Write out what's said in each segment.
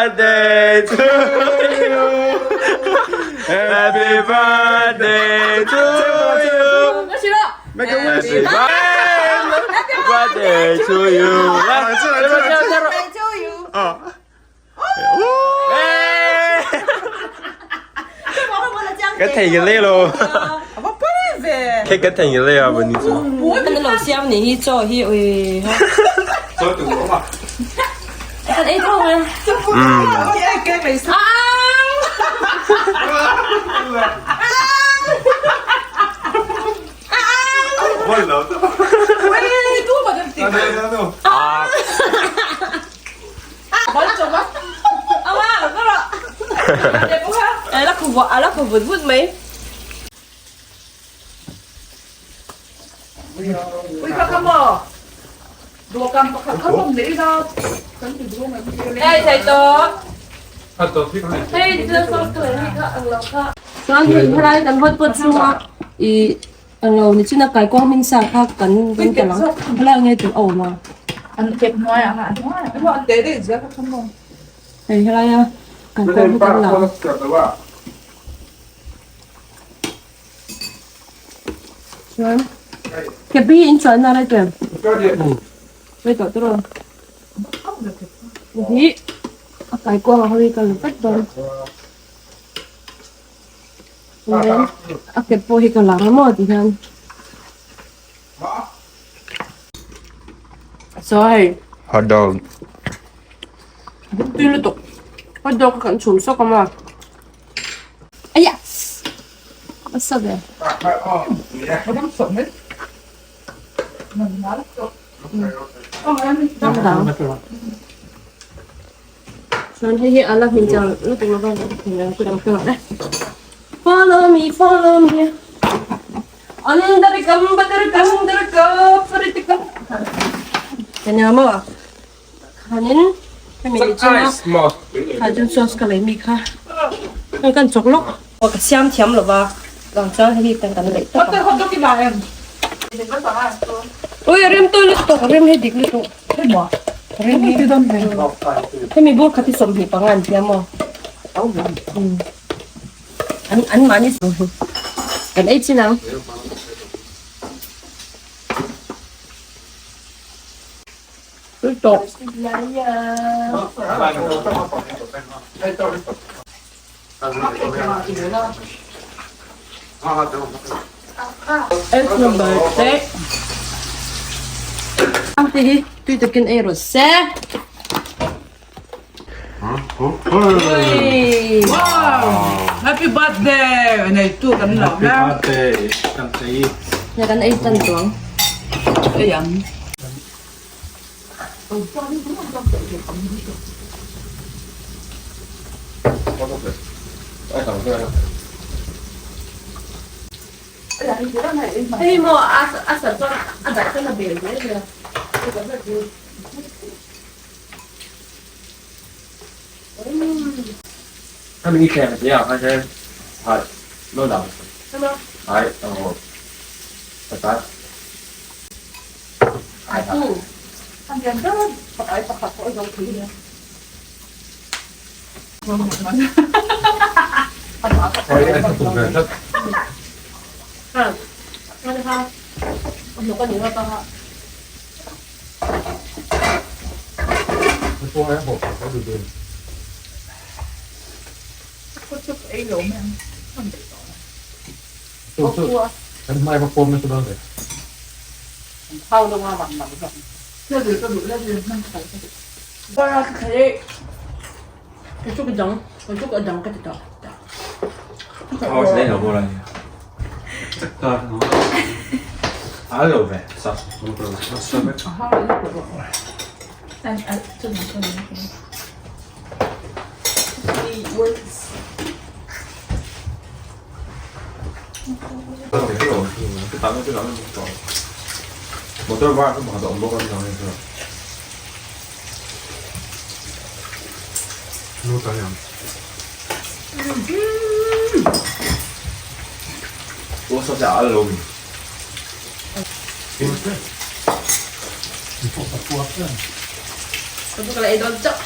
birthday to you. Happy birthday to you. Happy birthday to you. 来，这这这 Birthday to you. Cái thầy cái lê lo. Cái cái thầy cái lê à bên này. Kan lo siam ni hi chaw hi ui ha. Kan ei thong a. A la khu a la khu vut vut mai. Ê thầy tổ. Hei thil saw tu hi kha ang lo kha. Chuan hei helai kan hot pot chunga i ang lo ni chin a kaikuang hming sa kha kan kan tel ang helai nge tur a awm a. Hei helai a kaikuang hi kan la. Chuan kebi in chuan na lai tuem. Wei tawh tawh rawh. Hi a kaikuang a hawi ka la vek dawn. Chuan a ke pawh hi ka la ang maw ti hian. Saw hei. Hot dog. Tui lutuk. Hot dog kha kan chhum sawk a maw. Aya! A sa ve. Chuan hei hi a la hmin chiang lutuk lova Follow me, follow me. Andar kam badar kam dar ka farit ka. Kanya maw khanin hemi ni china kha chun sauce ka lei mi kha hei kan chawk lawk. Ka siam thiam lova lang chuan hei hi kan kan leih tak a. Ui a rem tawi lutuk a rem hi dik lutuk rem hi hemi bur khat hi 25 an tia maw an an mahni kan ei chin ang. It's my birthday. Ang te hi tui takin ei rawh se. Happy birthday! Nei tu kan lo na. Happy birthday kan ei. Nia kan ei tan tuang. Ei ang. Hei maw a a sat chuan a daih chuan a bel zel zel a. Ka la ei dawn chauh.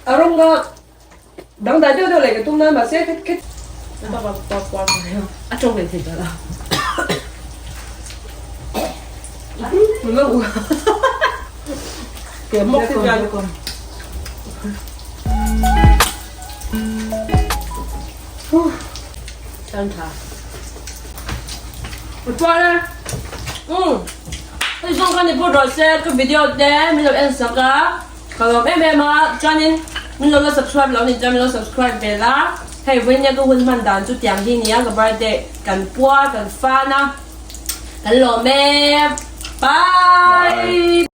A rawng kha dangdai deuh deuh leh ka tum nan mahse a tawng leh thei ta la. Hei zawng kha ni pawh rawh se ka video te min lo en sak a ka lawm em em a chuanin min lo la subscribe lo ni chuan min lo subscribe ve la hei vawiin ka hun hman dan chu tiang hi nia ka birthday kan pua kan fan a kan lawm em bye.